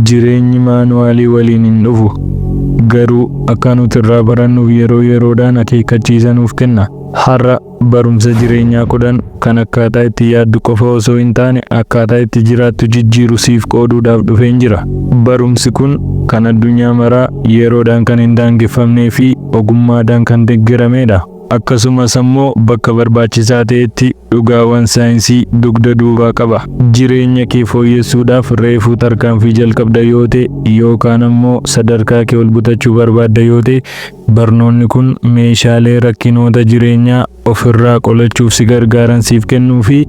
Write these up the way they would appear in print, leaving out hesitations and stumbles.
Jireenyi maanuwaalii waliin hin dhufu. Garuu akka nuti irraa barannuuf yeroo yeroodhaan akeekkachiisa nuuf kenna. Har'a barumsa jireenyaa 10 kan akkaataa itti yaaddu qofa osoo hin taane akkaataa itti jiraattu jijjiiru siif qooduudhaaf dhufeen jira. Barumsi kun kan addunyaa maraa, yeroodhaan kan hin daangeffamnee fi ogummaadhaan kan deggerameedha. Akkasumas ammoo bakka barbaachisaa ta'etti dhugaawwan saayinsii dugda duubaa qaba. Jireenya kee fooyyessuudhaaf reefuu tarkaanfii jalqabda yoo ta'e yookaan ammoo sadarkaa kee ol butachuu barbaadda yoo ta'e barnoonni kun meeshaalee rakkinoota jireenyaa ofirraa qolachuuf si gargaaran siif kennuu fi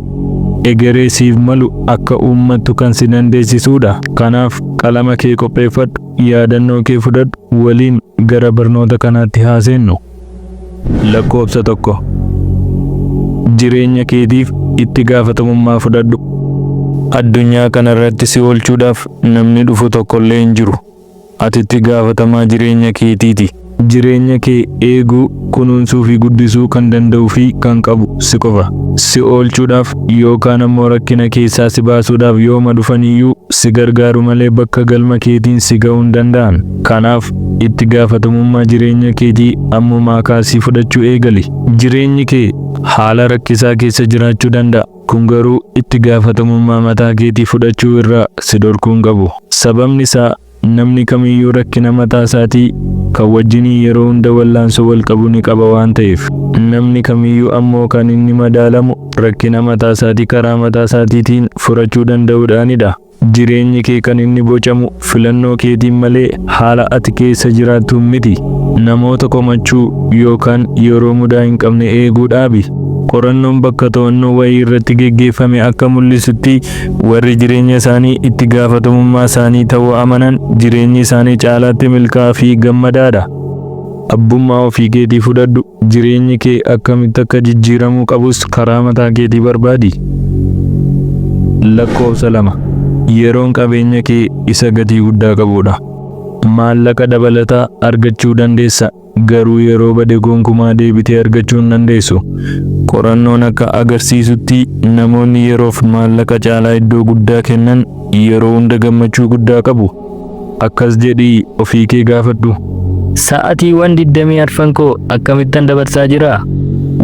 egeree siif malu akka uummattu kan si dandeessisuudha. Kanaaf qalama kee qopheeffadhu, yaadannoo kee fudhadhu, waliin gara barnoota kanaatti haa seennu. Lakkoofsa 1. Jireenya keetiif itti gaafatamummaa fudhadhu. Addunyaa kana irratti si oolchuudhaaf namni dhufu tokkollee hin jiru. Ati itti gaafatamaa jireenya keetiiti. Jireenya kee eeguu, kunuunsuu fi guddisuu kan danda'u fi kan qabu si qofa. Si oolchuudhaaf yookaan ammoo rakkina keessaa si baasuudhaaf yooma dhufaniyyuu si gargaaru malee bakka galma keetiin si ga'uu hin danda'an. Kanaaf itti gaafatamummaa jireenya keetii ammumaa kaasii fudhachuu eegali. Jireenyi kee haala rakkisaa keessa jiraachuu danda'a. Kun garuu itti gaafatamummaa mataa keetii fudhachuu irraa si dhorkuu hin qabu. Sababni isaa namni kamiyyuu rakkina mataa isaatii kan wajjiniin yeroo hunda wallaansoo wal qabu ni qaba waan ta'eef. Namni kamiyyuu ammoo kan inni madaalamu rakkina mataa isaatii karaa mataa isaatiitiin furachuu danda'uudhaanidha. Jireenyi kee kan inni bocamu filannoo keetiin malee haala ati keessa jiraattuun miti. Namoota komachuu yookaan yeroo mudaa hin qabne eeguu dhaabi. Qorannoon bakka to'annoo wayii irratti geggeeffame akka mul'isutti warri jireenya isaanii itti gaafatamummaa isaanii ta'uu amanan jireenyi isaanii caalaatti milkaa'aa fi gammadaadha. Abbummaa ofii keetii fudhadhu, jireenyi kee akkamitti akka jijjiiramuu qabus karaa mataa keetii barbaadi. Lakkoofsa 2. Yeroon qabeenya kee isa gatii guddaa qabuudha. Maallaqa dabalataa argachuu dandeessa, garuu yeroo bade gonkumaa deebitee argachuu hin dandeessu. Qorannoon akka agarsiisutti namoonni yeroof maallaqa caalaa iddoo guddaa kennan yeroo hunda gammachuu guddaa qabu. Akkas jedhii ofii kee gaafadhu. Sa'atiiwwan digdamii arfan koo akkamittan dabarsaa jira?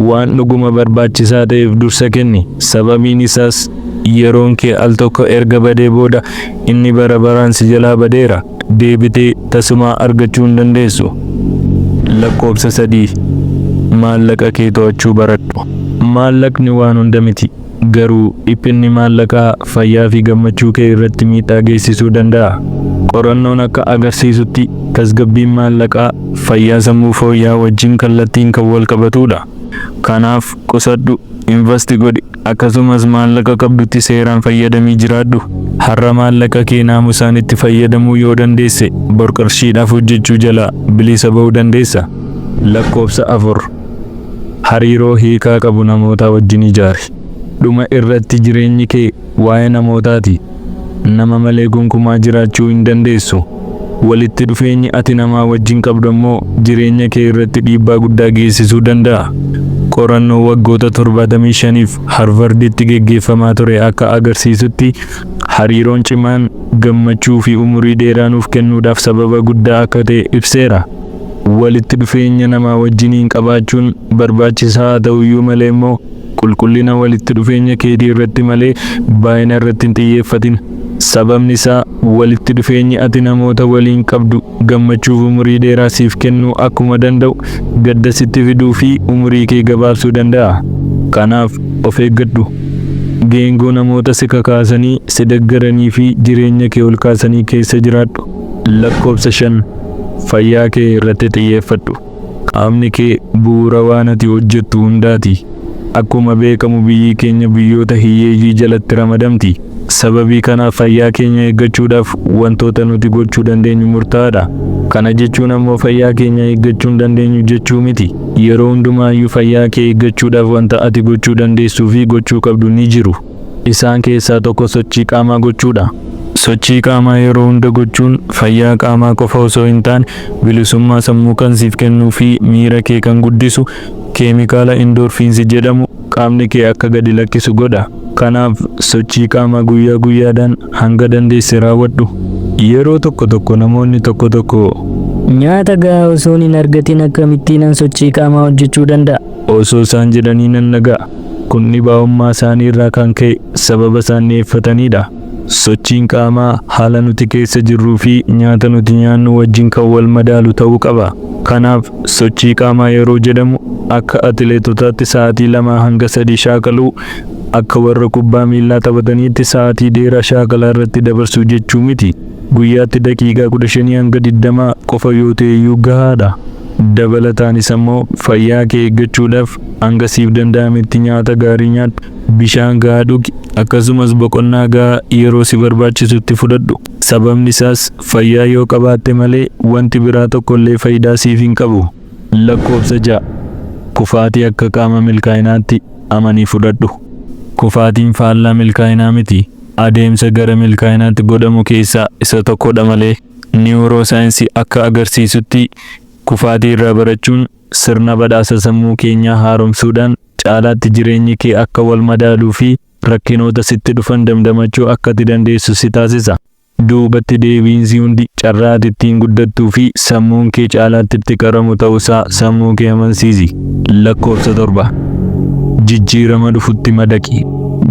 Waan dhuguma barbaachisaa ta'eef dursa kenni, sababiin isaas yeroon kee al tokko erga badee booda inni bara baraan si jalaa badeera. Deebitee tasumaa argachuu hin dandeessu. Lakkoofsa 3. Maallaqa kee to'achuu baradhu. Maallaqni waan hunda miti, garuu dhiphinni maallaqaa fayyaa fi gammachuu kee irratti miidhaa geessisuu danda'a. Qorannoon akka agarsiisutti tasgabbiin maallaqaa fayyaa sammuu fooyya'aa wajjin kallattiin kan walqabatudha. Kanaaf qusadhu, invast godhi, akkasumas maallaqa qabdutti seeraan fayyadamii jiraadhu. Har'a maallaqa kee naamusaan itti fayyadamuu yoo dandeesse, bor qarshiidhaaf hojjechuu jalaa bilisa ba'uu dandeessa. Lakkoofsa 4. Hariiroo hiikaa qabu namootaa wajjin ijaari. Dhuma irratti jireenyi kee waa'ee namootaati. Nama malee gonkumaa jiraachuu hin dandeessu. Walitti dhufeenyi ati namaa wajjin qabdu ammoo jireenya kee irratti dhiibbaa guddaa geessisuu danda'a. Qorannoo waggoota 75f Harvarditti geggeeffamaa ture akka agarsiisutti hariiroon cimaan gammachuu fi umurii dheeraa nuuf kennuudhaaf sababa guddaa akka ta'e ibseera. Walitti dhufeenya namaa wajjiniin qabaachuun barbaachisaa haa ta'uyyuu malee immoo qulqullina walitti dhufeenya keetii irratti malee baay'ina irratti hin xiyyeeffatin. Sababni isaa walitti dhufeenyi ati namoota waliin qabdu gammachuuf umurii dheeraa siif kennuu akkuma danda'u gadda sitti fiduu fi umurii kee gabaabsuu danda'a. Kanaaf of eeggadhu. Geengoo namoota si kakaasanii, si deggeranii fi jireenya kee ol kaasanii keessa jiraadhu. Lakkoofsa 5. Fayyaa kee irratti xiyyeeffadhu. Qaamni kee bu'uura waan ati hojjettu hundaati. Akkuma beekamu biyyi keenya biyyoota hiyyeeyyii jalatti ramadamti. Sababii kanaaf fayyaa keenya eeggachuudhaaf wantoota nuti gochuu dandeenyu murtaa'aadha. Kana jechuun ammoo fayyaa keenya eeggachuu hin dandeenyu jechuu miti. Yeroo hundumaayyuu fayyaa kee eeggachuudhaaf wanta ati gochuu dandeessuu fi gochuu qabdu ni jiru. Isaan keessaa tokko sochii qaamaa gochuudha. Sochii qaamaa yeroo hunda gochuun fayyaa qaamaa qofa osoo hin taane bilisummaa sammuu kan siif kennuu fi miira kee kan guddisu keemikaala indoorfiinsi jedhamu qaamni kee akka gadi lakkisu godha. Kanaaf sochii qaamaa guyyaa guyyaadhaan hanga dandeesse raawwadhu. Yeroo tokko tokko namoonni tokko tokko Nyaata gahaa osoon hin argatin akkamittiinan sochii qaamaa hojjechuu danda'a? osoo isaan jedhanii nan dhaga'a. Kun dhibaa'ummaa isaanii irraa kan ka'e sababa isaan dhi'eeffatanidha. Sochiin qaamaa haala nuti keessa jirruu fi nyaata nuti nyaannu wajjin kan wal madaalu ta'uu qaba. Kanaaf sochii qaamaa yeroo jedhamu akka atileetotaatti sa'aatii 2 hanga 3 shaakaluu, akka warra kubbaa miillaa taphataniitti sa'aatii dheeraa shaakala irratti dabarsuu jechuu miti. Guyyaatti daqiiqaa 15 hanga 20 qofa yoo ta'eyyuu gahaadha. Dabalataanis ammoo fayyaa kee eeggachuudhaaf hanga siif danda'ametti nyaata gaarii nyaadhu, bishaan gahaa dhugi, akkasumas boqonnaa gahaa yeroo si barbaachisutti fudhadhu. Sababni isaas fayyaa yoo qabaatte malee wanti biraa tokkollee fayidaa siif hin qabu. Lakkoofsa 6, Kufaatii akka qaama milkaa'inaatti amanii fudhadhu. Kufaatiin faallaa milkaa'inaa miti. Adeemsa gara milkaa'inaatti godhamu keessaa isa tokkodha malee. Niwuroosaayinsii akka agarsiisutti kufaatii irraa barachuun sirna badhaasa sammuu keenyaa haaromsuudhaan caalaatti jireenyi kee akka wal madaaluu fi rakkinoota sitti dhufan damdamachuu akka ati dandeessu si taasisa. Duubatti deebiinsi hundi carraa ati ittiin guddattuu fi sammuun kee caalaatti itti qaramu ta'uusaa sammuu kee amansiisi. Lakkoofsa 7, Jijjiirama dhufutti madaqi.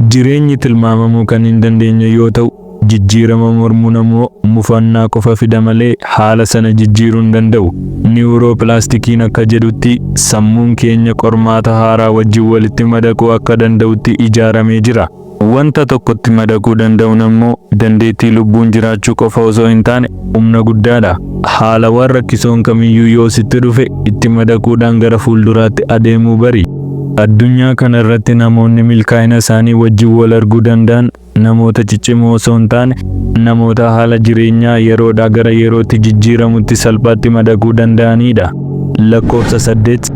Jireenyi tilmaamamuu kan hin dandeenye yoo ta'u, Jijjiirama mormuun ammoo mufannaa qofa fida malee haala sana jijjiiruu hin danda'u. Niwuroopilaastikiin akka jedhutti sammuun keenya qormaata haaraa wajjin walitti madaquu akka danda'utti ijaaramee jira. Wanta tokkotti madaquu danda'uun ammoo dandeettii lubbuun jiraachuu qofa osoo hin taane humna guddaadha. Haalawwan rakkisoon kamiyyuu yoo sitti dhufe itti madaquudhaan gara fuulduraatti adeemuu bari. Addunyaa kana irratti namoonni milkaa'ina isaanii wajjin wal arguu danda'an namoota ciccimoo osoo hin taane, namoota haala jireenyaa yeroodhaa gara yerootti jijjiiramutti salphaatti madaquu danda'aniidha. Lakkoofsa 8,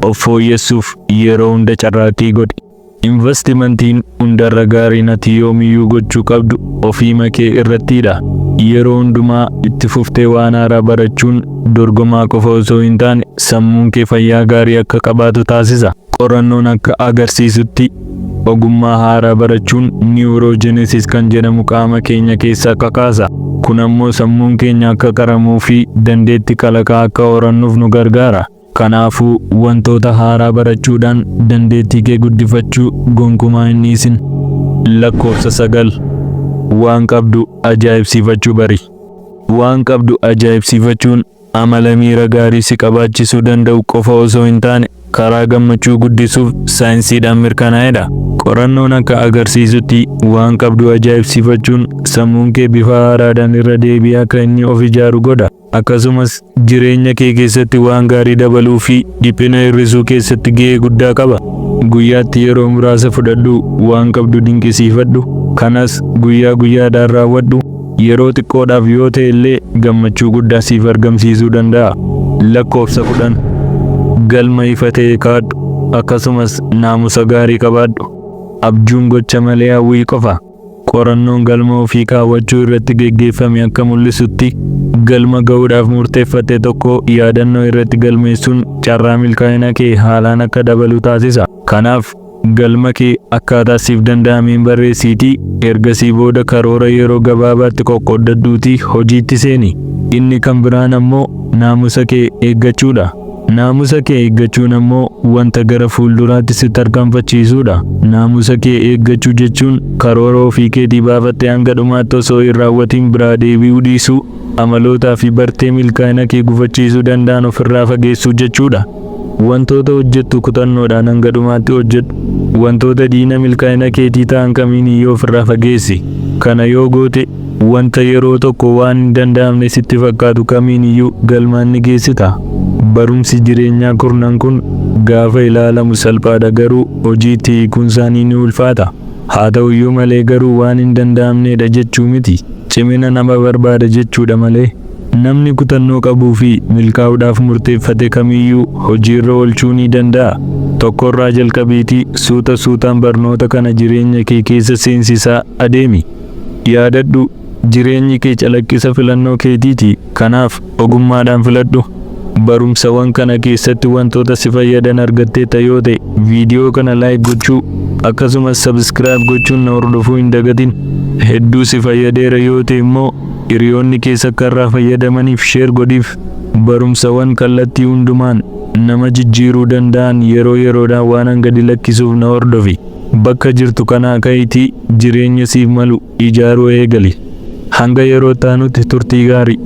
Of fooyyessuuf yeroo hunda carraaqqii godhi. Invastimantiin hundarra gaariin ati yoomiyyuu gochuu qabdu ofiima kee irrattiidha. Yeroo hundumaa itti fuftee waan haaraa barachuun dorgomaa qofa osoo hin taane sammuun kee fayyaa gaarii akka qabaatu taasisa. Qorannoon akka agarsiisutti ogummaa haaraa barachuun niwuroojenesis kan jedhamu qaama keenya keessaa kakaasa. Kun ammoo sammuun keenya akka qaramuu fi dandeetti kalaqaa akka horannuuf nu gargaara. Kanaafuu wantoota haaraa barachuudhaan dandeettii kee guddifachuu gonkumaa hin dhiisin. Lakkoofsa 9, Waan qabdu ajaa'ibsiifachuu bari. Waan qabdu ajaa'ibsiifachuun amala miira gaarii si qabaachisuu danda'u qofa osoo hin taane karaa gammachuu guddisuuf saayinsiidhaan mirkanaa'edha. Qorannoon akka agarsiisutti waan qabdu ajaa'ibsiifachuun sammuun kee bifa haaraadhaan irra deebi'ee akka inni of ijaaru godha. Akkasumas jireenya kee keessatti waan gaarii dabaluu fi dhiphina hir'isuu keessatti gahee guddaa qaba. Guyyaatti yeroo muraasa fudhadhuu waan qabdu dinqisiifadhu. Kanas guyyaa guyyaadhaan raawwadhu. Yeroo xiqqoodhaaf yoo ta'e illee gammachuu guddaa siif argamsiisuu danda'a. Lakkoofsa 10, Galma ifa ta'e kaa'adhu, akkasumas naamusa gaarii qabaadhu. Abjuun gocha malee hawwii qofa. Qorannoon galma ofii kaawwachuu irratti geggeeffame akka mul'isutti, galma ga'uudhaaf murteeffatte tokko yaadannoo irratti galmeessuun carraa milkaa'ina kee haalaan akka dabalu taasisa. Kanaaf, galma kee akkaataa siif danda'ameen barreessiitii ergasii booda karoora yeroo gabaabaatti qoqqooddadhuutii hojiitti seeni. Inni kan biraan ammoo naamusa kee eeggachuudha. Naamusa kee eeggachuun ammoo wanta gara fuulduraatti si tarkaanfachiisuudha. Naamusa kee eeggachuu jechuun karoora ofii keetii baafatte hanga dhumaatti osoo hin raawwatiin biraa deebi'uu dhiisuu, amalootaa fi bartee milkaa'ina kee gufachiisuu danda'an ofirraa fageessuu jechuudha. Wantoota hojjettu kutannoodhaan hanga dhumaatti hojjedhu. Wantoota diina milkaa'ina keetii ta'an kamiiniyyuu ofirraa fageessi. Kana yoo goote wanta yeroo tokko waan hin danda'amne sitti fakkaatu kamiiniyyuu galmaan ni geessita. Barumsi jireenyaa kurnan kun gaafa ilaalamu salphaadha garuu hojiitti hiikuunsaanii ni ulfaata. Haa ta'uyyuu malee garuu waan hin danda'amneedha jechuu miti. Cimina nama barbaada jechuudha malee. Namni kutannoo qabuu fi milkaa'uudhaaf murteeffate kamiyyuu hojiirra oolchuu ni danda'a. Tokkorraa jalqabiitii suuta suutaan barnoota kana jireenya kee keessa seensisaa adeemi. Yaadadhu, jireenyi kee calaqqisa filannoo keetiiti, kanaaf ogummaadhaan filadhu. Barumsawwan kana keessatti wantoota si fayyadan argatteetta yoo ta'e, viidiyoo kana like gochuu akkasumas subscribe gochuun na hordofuu hin dagatin. Hedduu si fayyadeera yoo ta'e immoo hiriyoonni keessa akka irraa fayyadamaniif share godhiif. Barumsawwan kallattii hundumaan nama jijjiiruu danda'an yeroo yeroodhaan waan gadi lakkisuuf na hordofi. Bakka jirtu kanaa ka'iitii jireenya siif malu ijaaruu eegali. Hanga yeroo taanutti turtii gaarii.